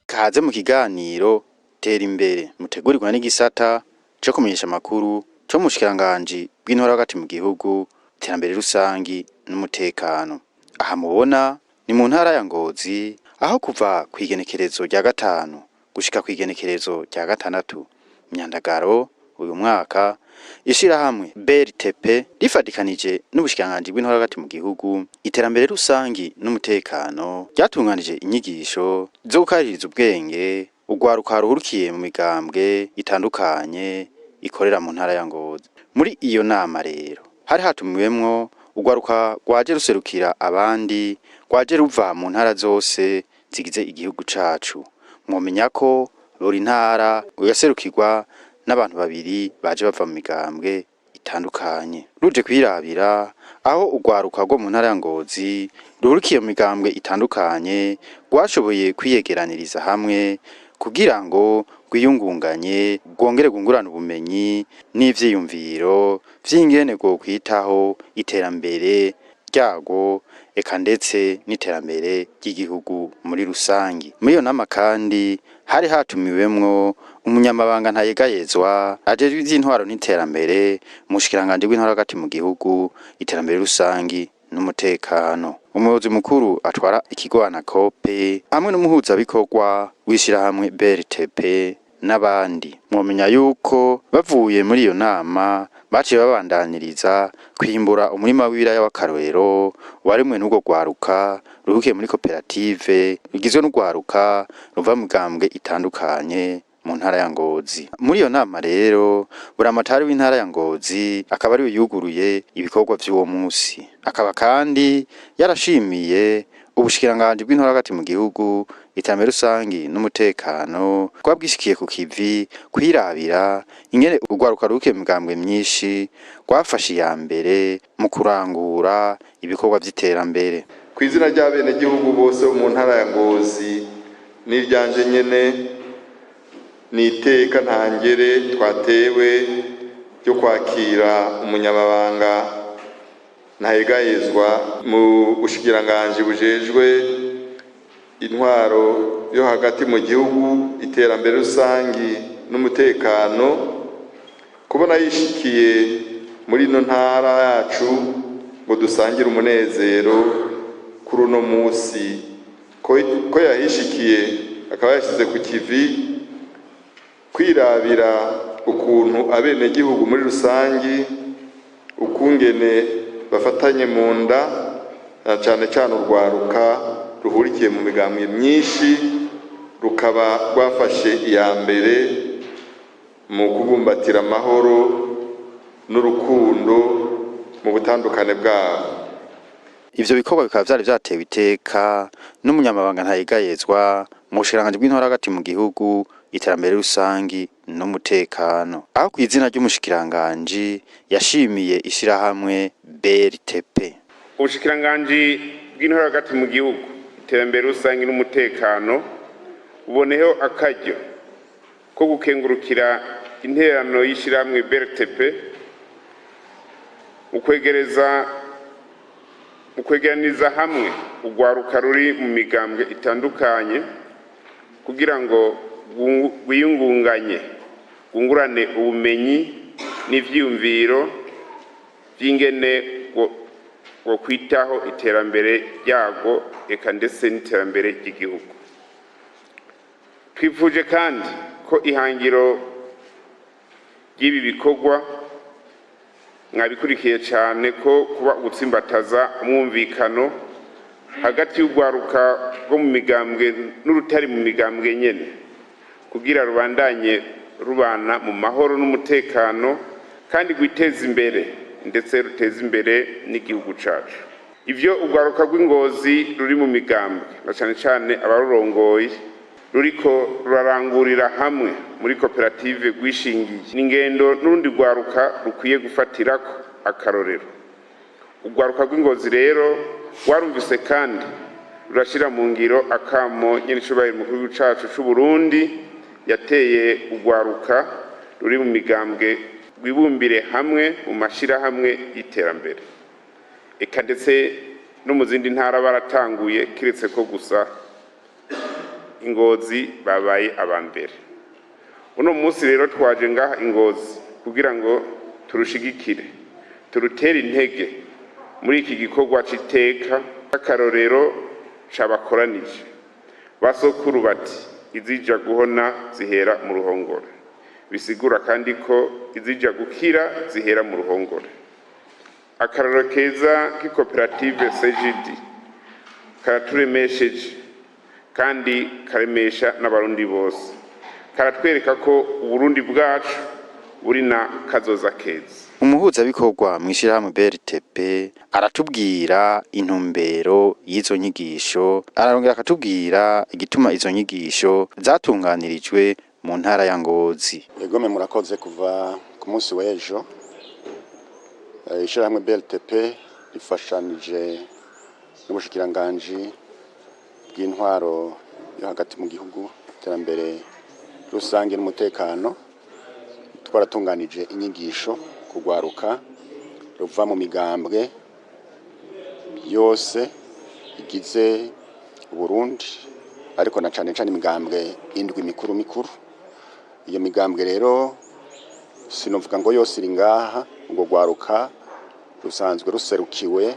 Kaze mu kiganiro Tera Imbere mutegurirwa n'igisata co kumenyesha amakuru co mu bushikiranganji bw'intwaro hagati mu gihugu, iterambere rusangi n'umutekano. Aha mubona ni mu ntara ya Ngozi aho kuva kw'igenekerezo rya 5 gushika kw'igenekerezo rya 6 Myandagaro uyu mwaka, ishirahamwe BRTP rifadikanije n'ubushikiranganji bw'intwaro hagati mu gihugu, iterambere rusangi n'umutekano, ryatunganije inyigisho zo gukarihiriza ubwenge urwaruka ruhurikiye mu migambwe itandukanye ikorera mu ntara ya Ngozi. Muri iyo nama rero hari hatumiwemwo urwaruka rwaje ruserukira abandi, rwaje ruva mu ntara zose zigize igihugu cacu. Mwomenya ko buri ntara yaserukirwa n'abantu babiri baje bava mu migambwe itandukanye. Ruje kwirabira aho urwaruka rwo mu ntara ya Ngozi ruhurikiye mu migambwe itandukanye rwashoboye kwiyegeraniriza hamwe kugira ngo rwiyungunganye, rwongere rwungurane ubumenyi n'ivyiyumviro vy'ingene rwokwitaho iterambere ryarwo, eka ndetse n'iterambere ry'igihugu muri rusangi. Muri iyo nama kandi hari hatumiwemwo umunyamabanga ntayegayezwa ajejwe ivy'intwaro n'iterambere mu bushikiranganji bw'intwaro hagati mu gihugu, iterambere rusangi n'umutekano, umuyobozi mukuru atwara ikigo Anakope hamwe n'umuhuzabikorwa w'ishirahamwe BRTP n'abandi. Mwomenya yuko bavuye muri iyo nama baciye babandaniriza kwimbura umurima w'ibiraya w'akarorero warimwe n'urwo rwaruka ruhukiye muri koperative rugizwe n'urwaruka ruva mu migambwe itandukanye mu ntara ya Ngozi. Muri iyo nama rero buramatari w'intara ya Ngozi akaba ariwe yuguruye ibikorwa vy'uwo musi, akaba kandi yarashimiye ubushikiranganji bw'intwaro hagati mu gihugu, iterambere rusangi n'umutekano rwabwishikiye ku kivi kwirabira ingene urwaruka ruhukiye mu migambwe myinshi rwafashe iya mbere mu kurangura ibikorwa vy'iterambere. Kw'izina ry'abenegihugu bose bo mu ntara ya Ngozi n'iryanje nyene, ni iteka ntangere twatewe ryo kwakira umunyamabanga ntayegayezwa mu bushikiranganji bujejwe intwaro yo hagati mu gihugu, iterambere rusangi n'umutekano, kubona yishikiye muri ino ntara yacu ngo dusangire umunezero kuri uno musi. Ko yahishikiye akaba yashyize ku kivi kwirabira ukuntu abenegihugu muri rusangi ukungene bafatanye mu nda, na cane cane urwaruka ruhurikiye mu migambwe myinshi rukaba rwafashe iya mbere mu kubumbatira amahoro n'urukundo mu butandukane bwabo. Ivyo bikorwa bikaba vyari vyatewe iteka n'umunyamabanga ntayegayezwa mu bushikiranganji bw'intwaro hagati mu gihugu, iterambere rusangi n'umutekano, aho kw'izina ry'umushikiranganji yashimiye ishirahamwe BRTP. Ubushikiranganji bw'intwaro hagati mu gihugu, iterambere rusangi n'umutekano buboneyeho akaryo ko gukengurukira intererano y'ishirahamwe BRTP mu kwegeraniriza hamwe urwaruka ruri mu migambwe itandukanye kugira ngo rwiyungunganye, rwungurane ubumenyi n'ivyiyumviro vy'ingene rwokwitaho iterambere ryarwo, eka ndetse n'iterambere ry'igihugu. Twifuje kandi ko ihangiro ry'ibi bikorwa mwabikurikiye cyane ko kuba ugutsimbataza umwumvikano hagati y'urwaruka rwo mu migambwe n'urutari mu migambwe nyene, kugira rubandanye rubana mu mahoro n'umutekano kandi rwiteze imbere ndetse ruteze imbere n'igihugu cacu. Ivyo urwaruka rw'Ingozi ruri mu migambwe na cane cane abarurongoye Ruriko rurarangurira hamwe muri koperative rwishingiye, ni ingendo n'urundi rwaruka rukwiye gufatirako akarorero. Urwaruka rw'Ingozi rero rwarumvise kandi rurashira mu ngiro akamo nyenicubahiro umukuru w'igihugu cacu c'Uburundi yateye urwaruka ruri mu migambwe rwibumbire hamwe mu mashirahamwe y'iterambere. Eka ndetse no mu zindi ntara baratanguye, kiretse ko gusa Ingozi babaye aba mbere. Uno munsi rero twaje ngaha Ingozi kugira ngo turushigikire, turutere intege muri iki gikorwa c'iteka c'akarorero cabakoranije. Basokuru bati: "Izija guhona zihera mu ruhongore." Bisigura kandi ko izija gukira zihera mu ruhongore. Akarorero keza k'ikoperative CGD karaturemesheje kandi karemesha n'Abarundi bose. Karatwereka ko Uburundi bwacu buri na kazoza keza. Umuhuzabikorwa mw'ishirahamwe BRTP aratubwira intumbero y'izo nyigisho, ararongera akatubwira igituma izo nyigisho zatunganirijwe mu ntara ya Ngozi. Egome, murakoze. Kuva ku munsi w'ejo, ishirahamwe BLTP rifashanije n'ubushikiranganji bw'intwaro yo hagati mu gihugu, iterambere rusange n'umutekano, twaratunganije inyigisho kugwaruka ruva mu migambwe yose igize Uburundi, ariko na cane cane imigambwe indwi mikuru mikuru. Iyo migambwe rero sinovuga ngo yose iri ngaha. Ubwo rwaruka rusanzwe ruserukiwe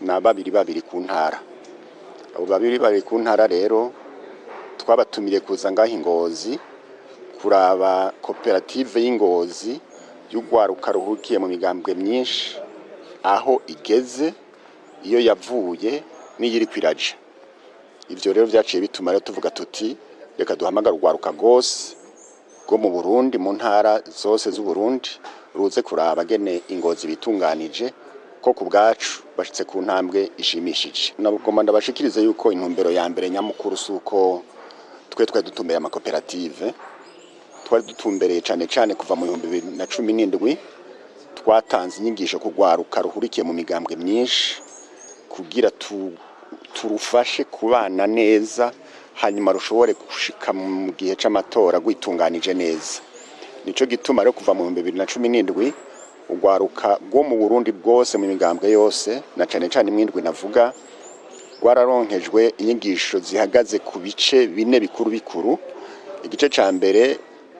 na babiri babiri ku ntara. Abo babiri babiri ku ntara rero twabatumiriye kuza ngaha Ingozi kuraba koperative y'Ingozi y'urwaruka ruhukiye mu migambwe myinshi, aho igeze, iyo yavuye n'iyiriko iraja. Ivyo rero vyaciye bituma rero tuvuga tuti: "Reka duhamagare urwaruka rwose rwo mu Burundi, mu ntara zose z'Uburundi, ruze kuraba gene Ingozi bitunganije." Ko ku bwacu bashitse ku ntambwe ishimishije. Nagomba ndabashikirize yuko intumbero ya mbere nyamukuru si uko twe twari dutumbereye amakoperative. Twari dutumbereye cane cane kuva mu 2017 twatanze inyigisho ku rwaruka ruhurikiye mu migambwe myinshi kugira turufashe kubana neza, hanyuma rushobore gushika mu gihe c'amatora rwitunganije neza. Nico gituma rero kuva mu 2017 urwaruka rwo mu Burundi bwose, mu migambwe yose, na cane cane imwindwi navuga, rwararonkejwe inyigisho zihagaze ku bice bine bikuru bikuru. Igice ca mbere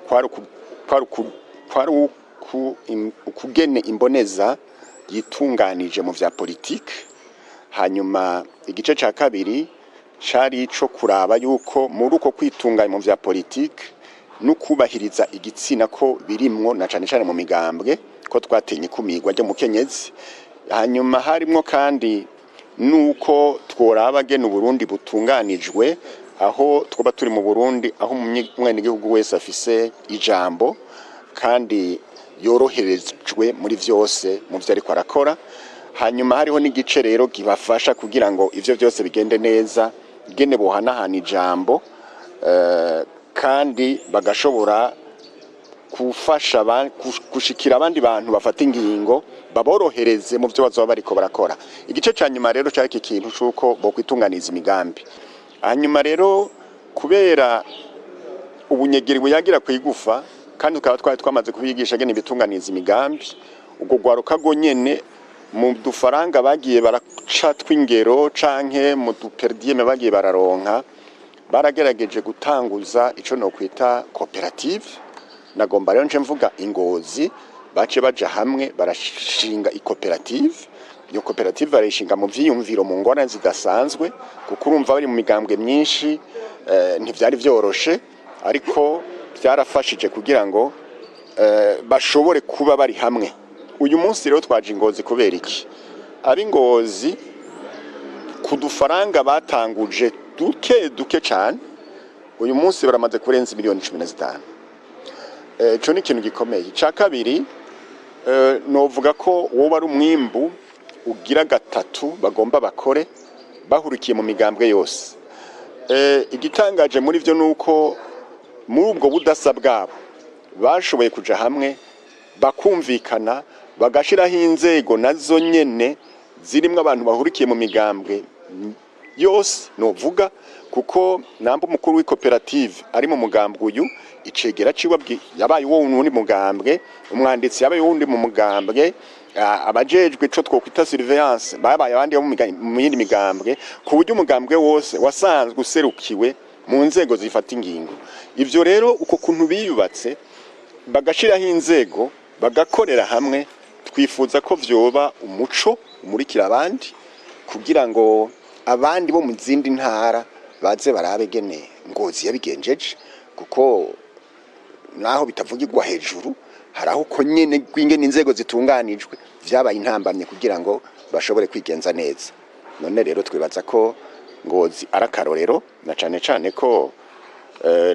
kwari ukugene imboneza yitunganije mu vya politike. Hanyuma igice ca kabiri cari ico kuraba yuko muri uko kwitunganya mu vya politike no kubahiriza igitsina ko birimwo, na cane cane mu migambwe, ko twatinye ikumirwa ry'umukenyezi. Hanyuma harimwo kandi nuko tworaba gene Uburundi butunganijwe, aho twoba turi mu Burundi aho umwenegihugu wese afise ijambo kandi yoroherejwe muri vyose mu vyo ariko arakora. Hanyuma hariho n'igice rero kibafasha kugira ngo ivyo vyose bigende neza, gene bohanahana ijambo, kandi bagashobora gufasha gushikira abandi bantu bafata ingingo, baborohereze mu byo bazoba bariko barakora. Igice ca nyuma rero cari iki kintu c'uko bokwitunganiza imigambi. Hanyuma rero kubera ubunyegeri buyagira kwigufa, kandi tukaba twari twamaze kubigisha gene bitunganiza imigambi, ubwo rwaruka rwo nyene mu dufaranga bagiye baraca tw'ingero canke mu du per diem bagiye bararonka, baragerageje gutanguza ico nokwita koperative. Nagomba rero nce mvuga Ingozi bace baja hamwe barashinga ikoperative. Iyo koperative barayishinga mu vyiyumviro, mu ngorane zidasanzwe, kuko urumva bari mu migambwe myinshi, ntivyari vyoroshe, ariko byarafashije kugira ngo bashobore kuba bari hamwe. Uyu munsi rero twaje Ingozi kubera iki? Ab'Ingozi ku dufaranga batanguje duke duke cyane, uyu munsi baramaze kurenza miliyoni 15. Ico ni ikintu gikomeye. Icya kabiri, novuga ko woba ari umwimbu ugira gatatu bagomba bakore bahurikiye mu migambwe yose. Igitangaje muri vyo nuko muri ubwo budasa bwabo bashoboye kuja hamwe, bakumvikana, bagashiraho inzego nazo nyene zirimwo abantu bahurikiye mu migambwe yose, novuga kuko namba umukuru w'ikoperative ari mu mugambwe uyu, icegera ciwe yabaye uwo wundi mugambwe, umwanditsi yabaye uwundi mu mugambwe, abajejwe ico twokwita surveillance babaye abandi bo mu yindi migambwe, ku buryo umugambwe wose wasanzwe userukiwe mu nzego zifata ingingo. Ivyo rero, uko kuntu biyubatse, bagashiraho inzego, bagakorera hamwe, twifuza ko vyoba umuco umurikira abandi, kugira ngo abandi bo mu zindi ntara baze barabe gene Ngozi yabigenjeje, kuko naho bitavugirwa hejuru, hari aho uko nyene rw'ingene inzego zitunganijwe vyabaye intambamye kugira ngo bashobore kwigenza neza. None rero twibaza ko Ngozi ari akarorero, na cane cane ko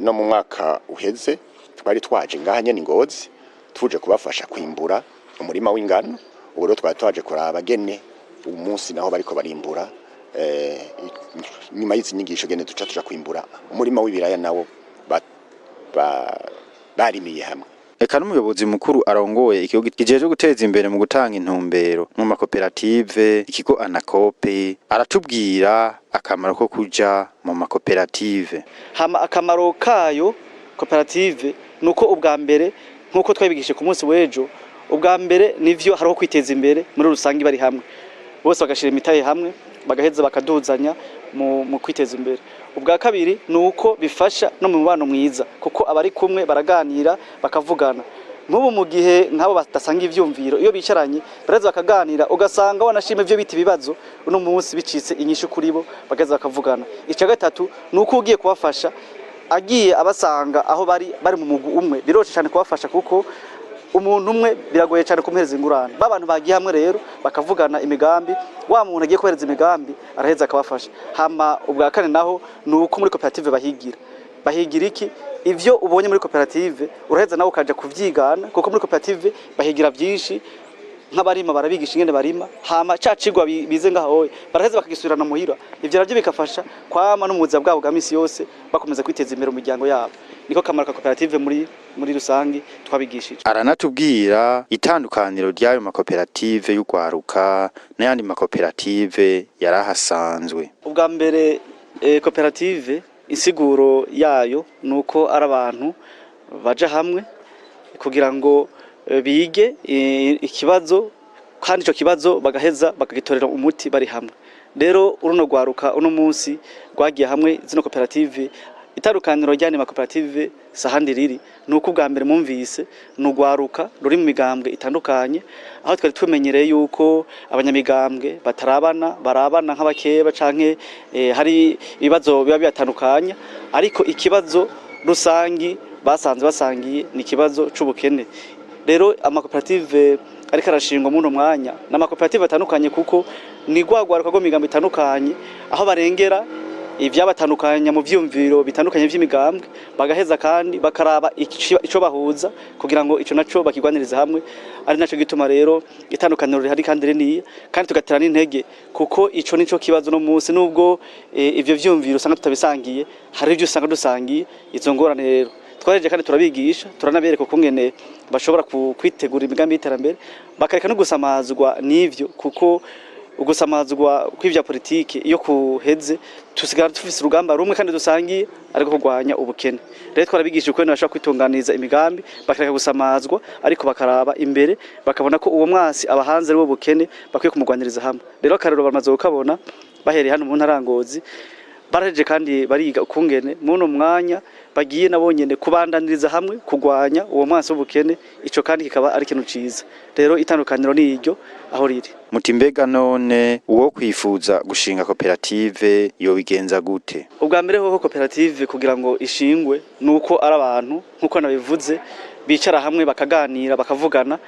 no mu mwaka uheze twari twaje ngaha nyene Ngozi, tuje kubafasha kwimbura umurima w'ingano. Ubu rero twari twaje kuraba gene umunsi naho bariko barimbura, nyuma y'izi nyigisho gene duca tuja kwimbura umurima w'ibiraya nawo barimiye hamwe. Eka n'umuyobozi mukuru arongoye ikigo kijejwe guteza imbere mu gutanga intumbero mu makoperative, ikigo Anakope, aratubwira akamaro ko kuja mu makoperative. Hama akamaro kayo koperative nuko ubwa mbere, nkuko twabigishije ku munsi w'ejo, ubwa mbere nivyo hariho kwiteza imbere muri rusange. Bari hamwe bose, bagashira imitahe hamwe, bagaheza bakaduzanya mu kwiteza imbere. Ubwa kabiri ni uko bifasha no mu mubano mwiza, kuko abari kumwe baraganira, bakavugana. Nk'ubu mu gihe nk'abo badasanga ivyumviro, iyo bicaranye baraheza bakaganira, ugasanga wanashima ivyo bita ibibazo uno munsi bicitse inyishu kuri bo, bagaheza bakavugana. Icya gatatu ni uko ugiye kubafasha, agiye abasanga aho bari, bari mu mugwi umwe, biroshe cyane kubafasha, kuko umuntu umwe biragoye cyane kumuhereza ingurane. Ba bantu bagiye hamwe rero bakavugana imigambi, wa muntu agiye kohereza imigambi araheza akabafasha. Hama ubwa kane naho ni uko muri koperative bahigira iki? Ivyo ubonye muri koperative uraheza nawe ukaja kuvyigana, kuko muri koperative bahigira byinshi. Nk'abarima barabigisha ingene barima, hama ca cigwa bize ngaho baraheza bakagisubirana muhira. Ivyo navyo bikafasha kwama no mu buzima bwabo bwa misi yose bakomeza kwiteza imbere mu miryango yabo. Niko kamaro ka koperative muri rusangi twabigishije. Aranatubwira itandukaniro ry'ayo makoperative y'urwaruka n'ayandi makoperative yarahasanzwe. Ubwa mbere, koperative insiguro yayo nuko ari abantu baja hamwe kugira ngo bige ikibazo, kandi ico kibazo bagaheza bakagitorera umuti bari hamwe. Rero uruno rwaruka uno munsi rwagiye hamwe, zino koperative, itandukaniro ry'andi makoperative sahandi riri nuko ubwa mbere mumvise ni urwaruka ruri mu migambwe itandukanye, aho twari tumenyereye yuko abanyamigambwe batarabana, barabana nk'abakeba canke hari ibibazo biba bibatandukanya, ariko ikibazo rusangi basanze basangiye ni ikibazo c'ubukene. Rero amakoperative ariko arashingwa muri uno mwanya ni amakoperative atandukanye, kuko ni rwagwaruka rw'imigambi itandukanye, aho barengera ibyabatandukanya mu vyumviro bitandukanye vy'imigambwe, bagaheza kandi bakaraba ico bahuza kugira ngo ico naco bakigwanirize hamwe. Ari naco gituma rero itandukaniro rihari kandi riniya, kandi tugatera n'intege, kuko ico nico kibazo no munsi. Nubwo ivyo vyumviro usanga tutabisangiye, hari ivyo usanga dusangiye. Izo ngorane rero twareje kandi turabigisha, turanabereka ukungene bashobora kwitegura imigambi y'iterambere, bakareka no gusamazwa n'ivyo, kuko ugusamazwa kw'ivya politike iyo kuheze tusigara dufise urugamba rumwe kandi dusangiye, ariko kurwanya ubukene. Rero twarabigisha ukuntu bashobora kwitunganiriza imigambi, bakareka gusamazwa, ariko bakaraba imbere, bakabona ko uwo mwasi abahanze ari wo bukene, bakwiye kumugwaniriza hamwe. Rero akarero bamaze kukabona bahereye hano mu ntara ya Ngozi. Barahejeje kandi bariga ukungene muno mwanya bagiye nabo nyene kubandaniriza hamwe kurwanya uwo mwansi w'ubukene. Ico kandi kikaba ari ikintu ciza. Rero itandukaniro ni iryo aho riri. Muti mbega none uwo kwifuza gushinga koperative yobigenza gute? Ubwa mbere hoho, koperative kugira ngo ishingwe nuko ari abantu, nkuko nabivuze, bicara hamwe, bakaganira, bakavugana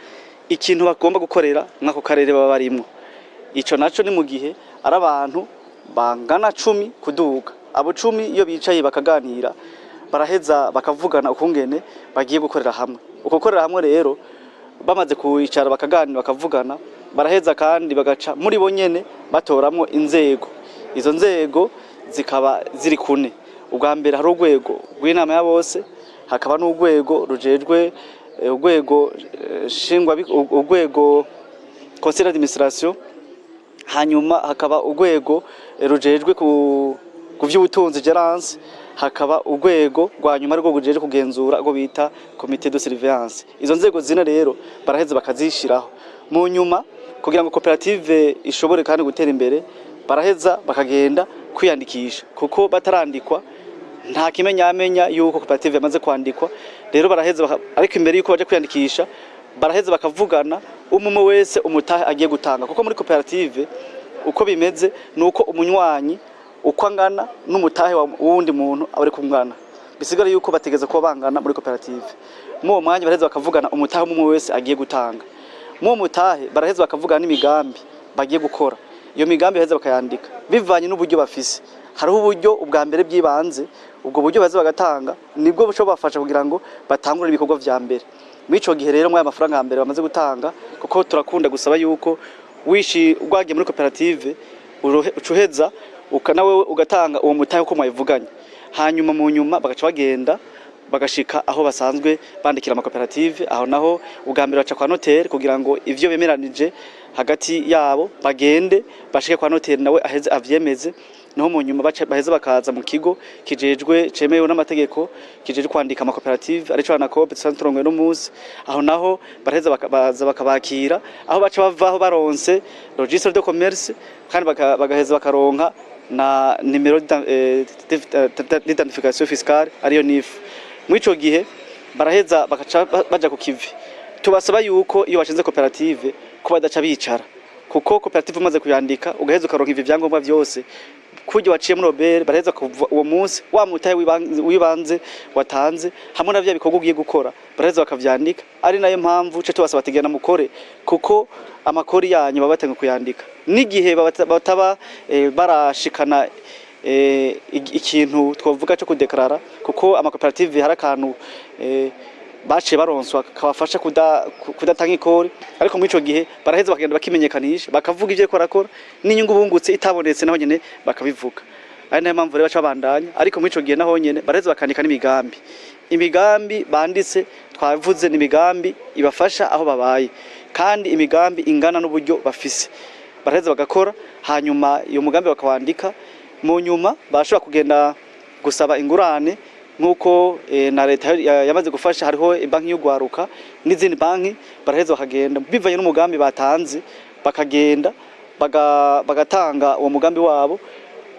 ikintu bagomba gukorera mw'ako karere baba barimwo. Ico naco ni mu gihe ari abantu bangana 10 kuduga. Abo 10 iyo bicaye bakaganira, baraheza bakavugana ukungene bagiye gukorera hamwe. Uko gukorera hamwe rero, bamaze kwicara bakaganira, bakavugana, baraheza kandi bagaca muri bo nyene batoramwo inzego. Izo nzego zikaba ziri kune. Ubwa mbere hari urwego rw'inama ya bose, hakaba n'urwego rujejwe urwego shingwa, urwego conseil d'administration, hanyuma hakaba urwego rujejwe ku vy'ubutunzi, gérance, hakaba urwego rwa nyuma rwo rujejwe kugenzura, rwo bita comité de surveillance. Izo nzego zine rero baraheza bakazishiraho. Mu nyuma, kugira ngo koperative ishobore kandi gutera imbere, baraheza bakagenda kwiyandikisha, kuko batarandikwa nta kimenyamenya yuko koperative yamaze kwandikwa. Rero baraheza ariko imbere yuko baje kwiyandikisha, baraheza bakavugana umwe wese umutahe agiye gutanga, kuko muri koperative uko bimeze nuko umunywanyi uko angana n'umutahe w'uwundi muntu aba ari kungana. Bisigara yuko bategeza kuba bangana muri koperative. Muri uwo mwanya baraheza bakavugana umutahe umwe wese agiye gutanga. Muri uwo mutahe baraheza bakavugana n'imigambi bagiye gukora. Iyo migambi baheza bakayandika bivanye n'uburyo bafise. Hariho uburyo ubwa mbere bw'ibanze, ubwo buryo baheza bagatanga nibwo bushobora kubafasha kugira ngo batangure ibikorwa vya mbere. Muri ico gihe rero, muri aya mafaranga ya mbere bamaze gutanga, kuko turakunda gusaba yuko wishi wagiye muri koperative ucuheza nawe ugatanga uwo mutahe uko mwabivuganye, hanyuma mu nyuma bagaca bagenda bagashika aho basanzwe bandikira amakoperative. Aho naho ubwa mbere baca kwa noteri kugira ngo ivyo bemeranije hagati yabo bagende bashike kwa noteri, nawe aheze avyemeze. Niho mu nyuma baheze bakaza mu kigo kijejwe, cemewe n'amategeko, kijejwe kwandika amakoperative, arico ANACOOP dusanzwe turongoye no musi. Aho naho baraheza baza bakabakira, aho baca bavaho baronse registre de commerce, kandi bagaheza bakaronka na numéro d'identification fiscale, ariyo NIF. Muri ico gihe baraheza bakaca baja ku kivi. Tubasaba yuko iyo bashinze koperative ko badaca bicara, kuko koperative umaze kuyandika, ugaheza ukaronka ivyo vyangombwa vyose kurya waciye muri OBR, baraheza kuva uwo munsi wa mutahe wibanze watanze hamwe na vya bikorwa ugiye gukora baraheza bakavyandika. Ari nayo mpamvu ce tubasaba tigenda mukore, kuko amakori yanyu baba batangiye kuyandika n'igihe bataba barashikana ikintu twovuga cyo kudekarara, kuko amakoperative hari akantu baciye baronswa kabafasha kudatanga ikori. Ariko muri ico gihe baraheza bakagenda bakimenyekanisha, bakavuga ivyo bariko barakora n'inyungu bungutse itabonetse naho nyene bakabivuga. Ari nayo mpamvu rero baca babandanya. Ariko muri ico gihe naho nyene baraheza bakandika n'imigambi. Imigambi banditse twavuze ni imigambi ibafasha aho babaye, kandi imigambi ingana n'uburyo bafise. Baraheza bagakora, hanyuma iyo mugambi bakawandika. Mu nyuma barashobora kugenda gusaba ingurane nk'uko na leta yamaze gufasha. Hariho banki y'ugwaruka n'izindi banki. Baraheza bakagenda bivanye n'umugambi batanze, bakagenda bagatanga uwo mugambi wabo.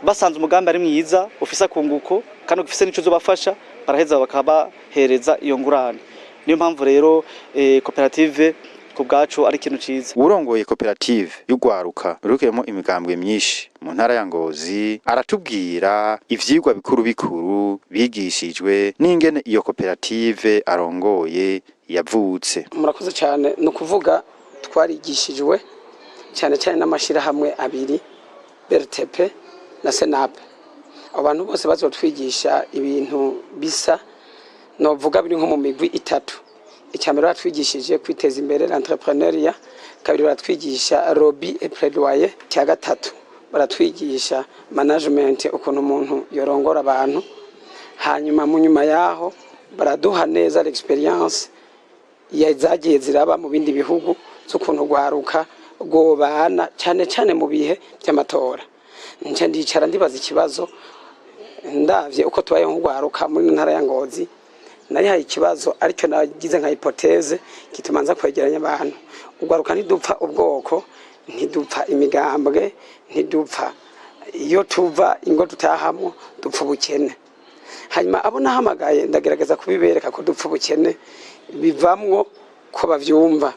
Basanze umugambi ari mwiza, ufise akunguko kandi ufise n'ico uzobafasha, baraheza bakabahereza iyo ngurane. Niyo mpamvu rero koperative ku bwacu ari ikintu ciza. Uwurongoye koperative y'ugwaruka rurikiyemo imigambwe myinshi mu ntara ya Ngozi aratubwira ivyigwa bikuru bikuru bigishijwe n'ingene iyo koperative arongoye yavutse. Murakoze cyane. Ni ukuvuga twarigishijwe cyane cyane n'amashyirahamwe abiri, BRTP na SENAPE. Abo bantu bose bazotwigisha ibintu bisa, novuga biri nko mu migwi itatu. Icya mbere baratwigishije kwiteza imbere, l'entrepreneuriat. Kabiri baratwigisha lobby et plaidoyer. Icya gatatu baratwigisha management, ukuntu umuntu yorongora abantu. Hanyuma mu nyuma yaho baraduha neza l'expérience zagiye ziraba mu bindi bihugu z'ukuntu rwaruka rwobana, cyane cyane mu bihe by'amatora. Nca ndicara ndibaza ikibazo, ndavye uko tubayeho nk'urwaruka muri ntara ya Ngozi. Narihaye ikibazo, aricyo nagize nka hypothèse gituma nza kwegeranya abantu. Urwaruka ntidupfa ubwoko, ntidupfa imigambwe, ntidupfa iyo tuva, ingo dutahamo, dupfa ubukene. Hanyuma abo nahamagaye ndagerageza kubibereka ko dupfa ubukene, bivamwo ko bavyumva.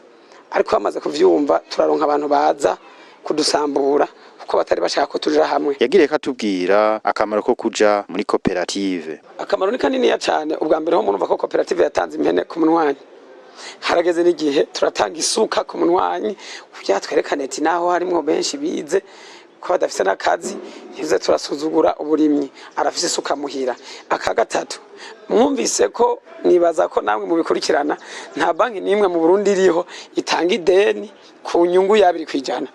Ariko bamaze kuvyumva, turaronka abantu baza kudusambura kuko batari bashaka ko tuja hamwe. Yagiriye ko atubwira akamaro ko kuja muri koperative. Akamaro ni kaniniya cyane. Ubwa mbere ho murumva ko koperative yatanze impene ku munywanyi. Harageze n'igihe turatanga isuka ku munywanyi kugira twerekane ati naho harimwo benshi bize ko badafise n'akazi, ntize turasuzugura uburimyi, arafise isuka muhira. Aka gatatu, mwumvise ko, nibaza ko namwe mubikurikirana, nta banki n'imwe mu Burundi iriho itanga ideni ku nyungu y'2%.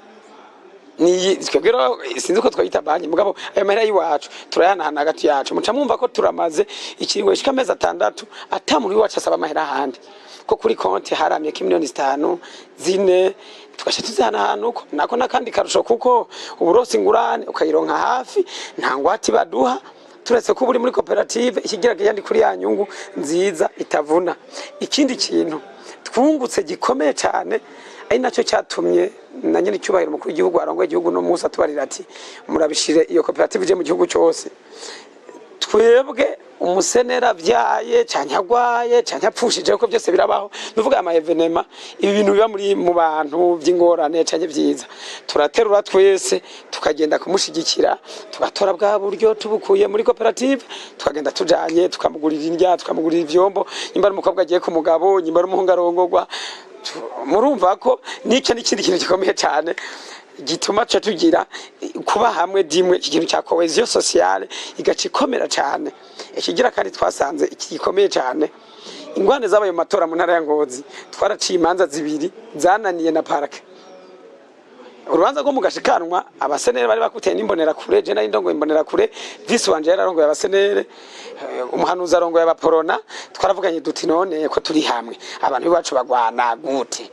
Ni twebwe rero sinzi ko twayita banki, mugabo ayo mahera y'iwacu turayahanahana hagati yacu. Muca mwumva ko turamaze ikiringo gishika amezi 6 ata muntu w'iwacu asaba amahera ahandi, ko kuri konti haramye ko miliyoni 5, 4, tugaca tuzihanahana uko. Nako n'akandi karusho, kuko uburosi ingurane ukayironka hafi, nta ngwate baduha turetse ko uri muri koperative. Ikigira kandi kuri ya nyungu nziza itavuna. Ikindi kintu twungutse gikomeye cyane, ari nacyo cyatumye na nyiri icyubahiro umukuru w'igihugu arongoye igihugu no munsi atubarira ati murabishire iyo koperative ije mu gihugu cyose, twebwe umusenera avyaye canke agwaye canke apfushije, kuko byose birabaho, nuvuga ama événements, ibi bintu biba muri mu bantu by'ingorane canke vyiza, turaterura twese tukagenda kumushigikira, tugatora bwa buryo tubukuye muri koperative, tukagenda tujanye, tukamugurira indya, tukamugurira ivyombo, nyimba ari umukobwa agiye ku mugabo, nyimba ari umuhungu arongorwa. Murumva ko nicyo n'ikindi kintu gikomeye cyane gituma ca tugira kuba hamwe dimwe, iki kintu cya cohésion sociale igaca ikomera cyane. Ikigira kandi twasanze iki gikomeye cyane, ingwane zabaye mu matora mu ntara ya Ngozi, twaraciye imanza zibiri zananiye na parquet. Urubanza rwo mu gashikanwa, abasenere bari bakuteye n'imbonerakure, je nari ndongoye imbonerakure, vice wanje yararongoye abasenere, umuhanuzi arongoye abaporona. Twaravuganye duti none ko turi hamwe, abantu b'iwacu bagwana gute?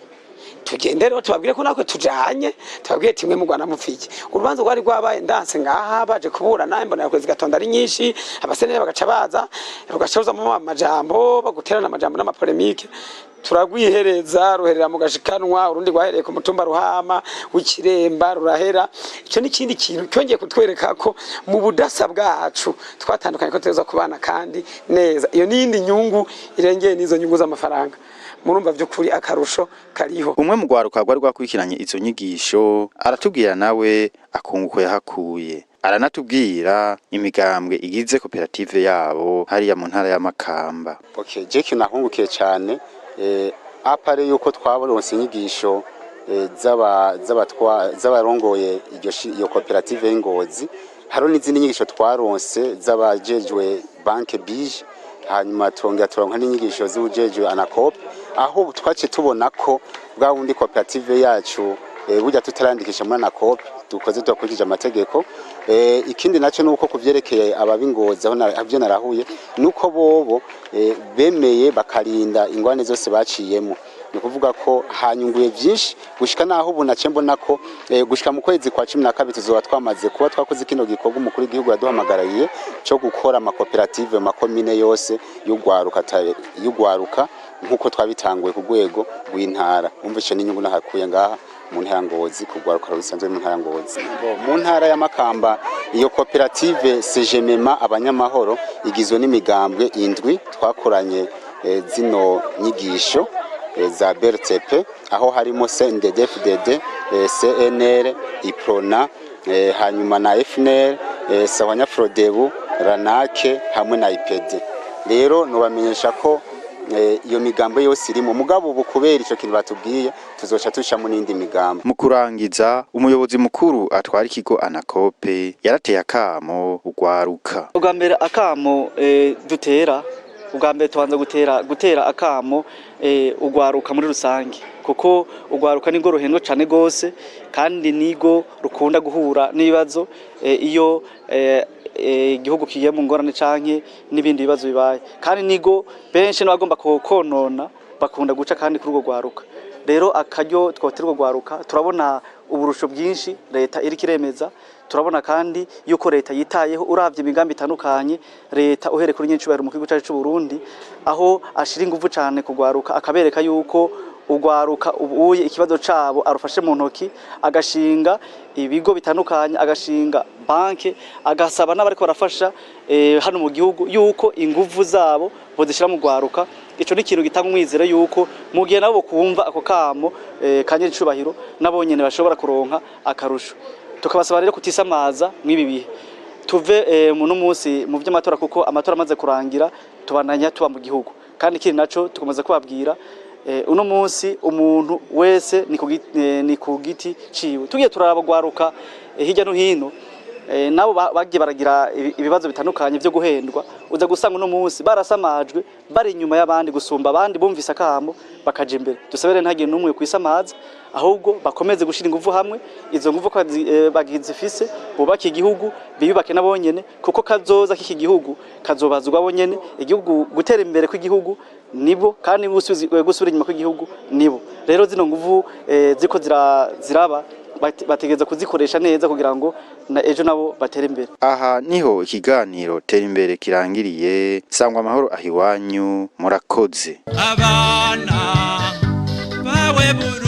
Tugende rero tubabwire ko natwe tujanye, tubabwire timwe mugwana mupfiki. Urubanza rwari rwabaye ndanse ngaha, baje kuburana, imbonerakure zigatonda ari nyinshi, abasenere bagaca baza, rugaca ruzamo amajambo, baguterana amajambo n'ama polémiques, turagwihereza ruherera mu gashikanwa. Urundi rwahereye ku mutumba Ruhama w'Ikiremba rurahera. Icyo ni ikindi kintu cyongeye kutwereka ko mu budasa bwacu twatandukanye ko tuza kubana kandi neza. Iyo ni iyindi nyungu irengeye n'izo nyungu z'amafaranga. Murumva by'ukuri akarusho kariho. Umwe mu rwaruka rwari rwakurikiranye izo nyigisho aratubwira nawe akunguko yahakuye, aranatubwira imigambwe igize koperative yabo hariya mu ntara ya Makamba. Okay, je kintu nahungukiye cyane, à part yuko twabaronse inyigisho z'aba z'abatwa z'abarongoye iyo koperative y'Ingozi, hariho n'izindi nyigisho twaronse z'abajejwe banke BIJE, hanyuma turongera turonka n'inyigisho z'ujejwe ANACOOP, aho twace tubona ko bwa wundi koperative yacu burya tutarandikisha muri ANACOOP dukoze tudakurikije amategeko. Ikindi nacyo nuko kuvyerekeye ababingozi aho avyo narahuye nuko bobo bemeye bakarinda ingwane zose baciyemo. Ni ukuvuga ko hanyunguye byinshi gushika naho ubu nace mbona ko gushika mu kwezi kwa 12 tuzoba twamaze kuba twakoze kino gikorwa umukuru w'igihugu yaduhamagariye cyo gukora amakoperative mu makomine yose y'ugwaruka nk'uko twabitanguye ku rwego rw'intara. Umva, ico n'inyungu nahakuye ngaha mu ntara ya Ngozi ku rwaruka rusanzwe mu ntara ya Ngozi. Mu ntara ya Makamba, iyo koperative Sejemema Abanyamahoro igizwe n'imigambwe indwi twakoranye zino nyigisho za BRTP, aho harimo CNDD-FDD, CNL, UPRONA, hanyuma na FNL, Sahwanya Frodebu, Ranake hamwe na IPD. Rero nobamenyesha ko iyo migambo yose irimo, mugabo ubu kubera ico kintu batubwiye tuzoca tushamo n'indi migambo. Mu kurangiza, umuyobozi mukuru atwara ikigo ANACOOP yarateye akamo urwaruka. Ubwa mbere akamo dutera, ubwa mbere tubanza gutera akamo ugwaruka muri rusange, kuko ugwaruka nirwo ruhendwa cane gose kandi nigo rukunda guhura n'ibibazo iyo igihugu kigiye mu ngorane canke n'ibindi bibazo bibaye, kandi nigo benshi n'abagomba konona bakunda guca kandi kuri urwo rwaruka. Rero akaryo twotera urwo rwaruka, turabona uburusho bwinshi leta iriko iremeza, turabona kandi yuko leta yitayeho. Uravye imigambi itandukanye leta, uhereye kuri nyinshi mu gihugu cyacu c'u Burundi, aho ashira ingufu cane kugwaruka, akabereka yuko ugwaruka ubuye ikibazo cabo arufashe mu ntoki, agashinga ibigo bitandukanye, agashinga banke, agasaba n'abariko barafasha hano mu gihugu yuko inguvu zabo bozishira mu gwaruka. Ico ni ikintu gitanga umwizero yuko mu gihe nabo kumva ako kamo ka nyiricubahiro, nabo nyene bashobora kuronka akarusho. Tukabasaba rero kutisamaza mw'ibi bihe tuve mu munsi mu vy'amatora, kuko amatora amaze kurangira tubandanya tuba mu gihugu. Kandi ikindi naco tukomeza kubabwira, uno munsi umuntu wese ni ku giti ciwe. Tugiye turaraba gwaruka hirya no hino. Nabo bagiye baragira ibibazo bitandukanye byo guhendwa, uza gusanga uno munsi barasamajwe, bari inyuma y'abandi gusumba abandi bumvise akamo bakaja imbere. Dusabere ntagire n'umwe kwisamaza, ahubwo bakomeze gushira ingufu hamwe. Izo nguvu ko bagizifise, bubake igihugu, biyubake nabo nyene, kuko kazoza k'iki gihugu kazobazwa bo nyene. Igihugu, gutera imbere kw'igihugu nibo, kandi gusubira inyuma kw'igihugu nibo. Rero zino nguvu ziko ziraba bategereza kuzikoresha neza kugira ngo na ejo nabo batere imbere. Aha niho ikiganiro Tera Imbere kirangiriye. Sangwa amahoro ahiwanyu, murakoze. Abana bawe.